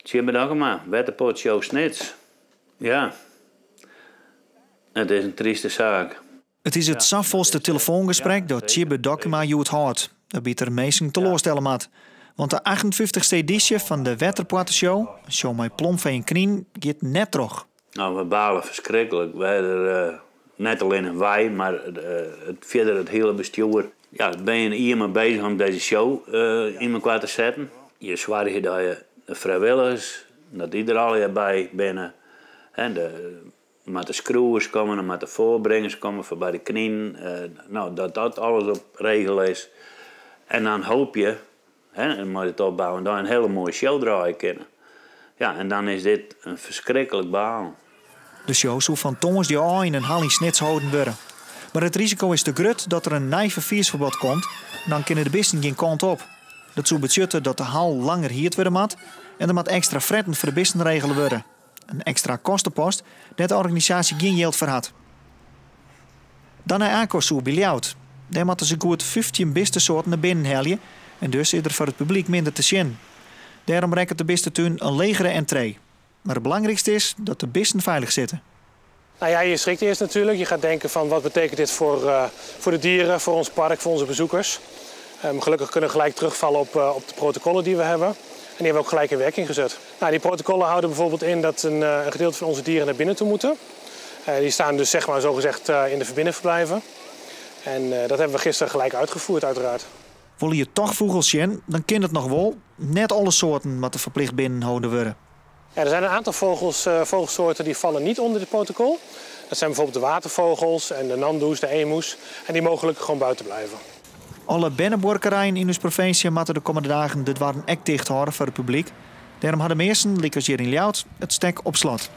Tjibbe Dokkema, Wetterpoartshow Snits. Ja, it is in tryste saak. It is it safolste telefoangesprek dat Tjibbe Dokkema hjoed hâldt, wêrby't er minsken teloarstelle moat. Want de 58ste edysje fan de Wetterpoarteshow, in show mei plomfee en knyn, giet net troch. No, we bale ferskriklik. Wy der net allinnich wy, mar it fierder it hiele bestjoer. Ja, bin je in jier mei beuzich om dizze show yn mekoar te setten. Je soargje dat je de frijwilligers, dat dy der allegear by binne. Hè, der moatte skriuwers komme, der moatte foarbringers komme foar by de kninen. No, dat dat alles op regel is. En dan hoopje je, hè, mei it opbouwen, dat je in hiele moaie show draaie kinne. Ja, en dan is dit in ferskriklik balen. De show soe fan tongersdei ôf yn in hal yn Snits holden wurde. Mar it risiko is te grut dat der in nij ferfiersferbod komt, dan kinne de bisten gjin kant op. Dat soe betsjutte dat de hal langer hierd wurde moat en der moat ekstra fretten foar de bisten regele wurde. In ekstra kostepost dêr't de organisaasje gjin jild foar hat. Dan nei AquaZoo by Ljouwert. Dêr moatte se goed 15 bistesoarten nei binnen helje en dus is der foar it publyk minder te sjen. Dêrom rekket de bistetún in legere entree. Mar it belangrykste is dat de bisten feilich sitte. Nou ja, je schrikt eerst natuurlijk. Je gaat denken van: wat betekent dit voor de dieren, voor ons park, voor onze bezoekers. Gelukkig kunnen we gelijk terugvallen op de protocollen die we hebben. En die hebben we ook gelijk in werking gezet. Nou, die protocollen houden bijvoorbeeld in dat een gedeelte van onze dieren naar binnen toe moeten. Die staan dus zeg maar zogezegd in de binnenverblijven. En dat hebben we gisteren gelijk uitgevoerd uiteraard. Wolle je toch fûgels sjen, dan kin it noch wol. Net alle soarten moatte ferplicht binnen holden wurde. Ja, er zijn een aantal vogelsoorten die vallen niet onder dit protocol. Dat zijn bijvoorbeeld de watervogels en de nandoes, de emoes. En die mogen gelukkig gewoon buiten blijven. Alle bernebuorkerijen yn ús provinsje moatte de kommende dagen de doarren ek ticht hâlde foar it publyk. Dêrom ha de measten, lykas hjir yn Ljouwert, it stek op slot.